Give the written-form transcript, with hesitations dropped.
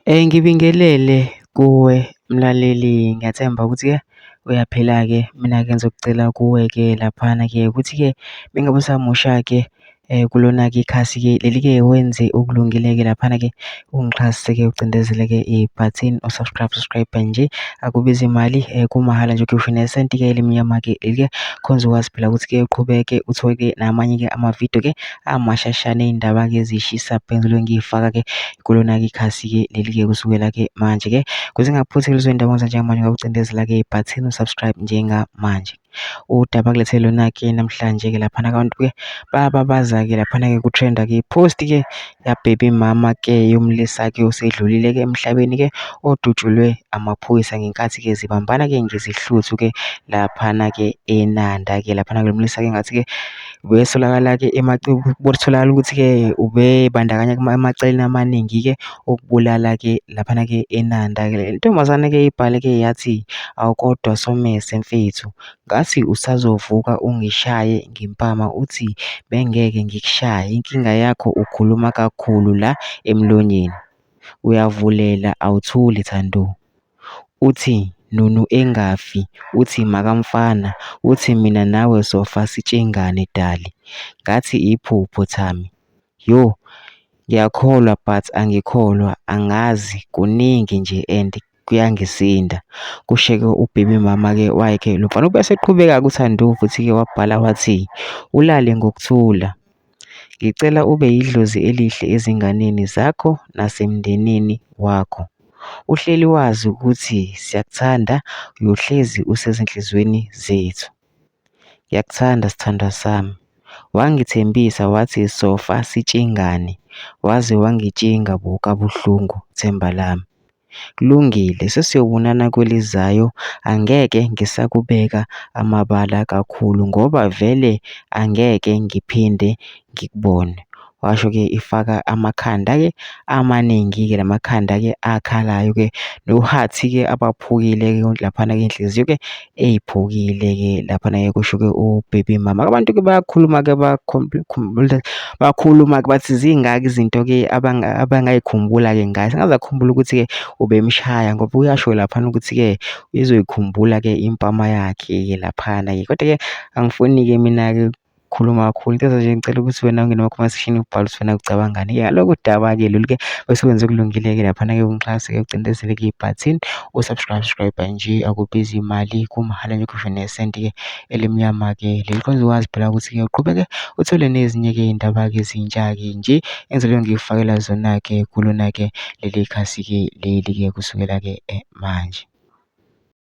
Ngibingelele kuwe mlaleli, ngiyathemba ukuthi-ke uyaphila-ke. Mina-ke ngizokucela kuwe-ke laphana-ke ukuthi-ke bengabe usamusha-ke kulona-ke ikhasi-ke leli-ke wenze okulungile-ke laphana-ke ungixhasise-ke ucindezele-ke ibhathini subscribe nje, akubizi imali kumahhala nje, ukhipha nesenti-ke elimnyama-ke leli-ke khona uzokwazi phela ukuthi-ke uqhubeke uthole-ke namanye-ke amavidiyo-ke amashashane ey'ndaba-ke ezishisa phezu ngiyifaka-ke kulona-ke ikhasi-ke leli-ke kusukela-ke manje-ke kuze ngingakuphotheli izindaba njengamanje ngakucindezela-ke ibhathini subscribe njengamanje. Udaba kulethele lona-ke namhlanje-ke laphana abantu-ke bababaza-ke laphana-ke kutrenda-ke iposti-ke ya-baby mama-ke yomlisa-ke osedlulile-ke emhlabeni-ke odutshulwe amaphoyisa ngenkathi-ke zibambana-ke ngezihluthu-ke laphana-ke eNanda-ke laphana-ke lo mlisa-ke ngathi-ke wesolakala-ke kutholakala ukuthi-ke ubebandakanya emaceleni amaningi-ke okubulala-ke laphana-ke eNanda-ke. Le ntombazane-ke ibhale-ke yathi, "Awukodwa Somese mfethu, ngathi usazovuka ungishaye ngempama uthi bengeke ngikushaye. Inkinga yakho ukhuluma kakhulu la emlonyeni, uyavulela awuthuli Thando. Uthi nunu engafi, uthi makamfana, uthi mina nawe sofa sitshengane dali. Ngathi iphupho Thami. Yo, ngiyakholwa but angikholwa, angazi kuningi nje and kuyangisinda." Kusho-ke u-baby mama-ke wakhe lo mfana ubese eqhubeka-ke uThando futhi-ke wabhala wathi, "Ulale ngokuthula. Ngicela ube yidlozi elihle ezinganeni zakho nasemndenini wakho. Uhleli wazi ukuthi siyakuthanda, uyohlezi usezinhlizweni zethu. Ngiyakuthanda sithandwa sami." Wangithembisa wathi sofa sitshengane, waze wangitshinga bo kabuhlungu themba lami. Kulungile, sesiyobonana kwelizayo, angeke ngisakubeka amabala kakhulu ngoba vele angeke ngiphinde ngikubone. Washo-ke ifaka amakhanda-ke amaningi-ke lamakhanda-ke akhalayo-ke nohathi-ke abaphukile-ke laphana-ke inhliziyo-ke ey'phukile-ke laphana-ke kusho-ke u-baby mama. Abantu-ke bayakhuluma-ke bakhuluma-ke bathi zingaki izinto-ke abangayikhumbula-ke ngayo. Sengaze akhumbula ukuthi-ke ubemshaya ngoba uyasho laphana ukuthi-ke uzoyikhumbula-ke impama yakhe-ke laphana-ke. Kodwa-ke angifuni-ke mina-ke khuluma kakhulu, into nje ngicela ukuthi wena ungene kuma-comment section ubhale ukuthi wena ucabangani-ke ngalolu daba-ke lolu-ke osekwenze okulungile-ke laphana-ke ungixhase-ke ucindezele-ke ibhathini subscribe nje, akubizi imali kumahhala nje, ukhipha nesenti-ke elimnyama-ke leli khona uzokwazi phela ukuthi-ke uqhubeke uthole nezinye-ke iy'ndaba-ke ezintsha-ke nje engizobe ngiyifakela zona-ke kulona-ke leli khasi-ke leli-ke kusukela-ke manje.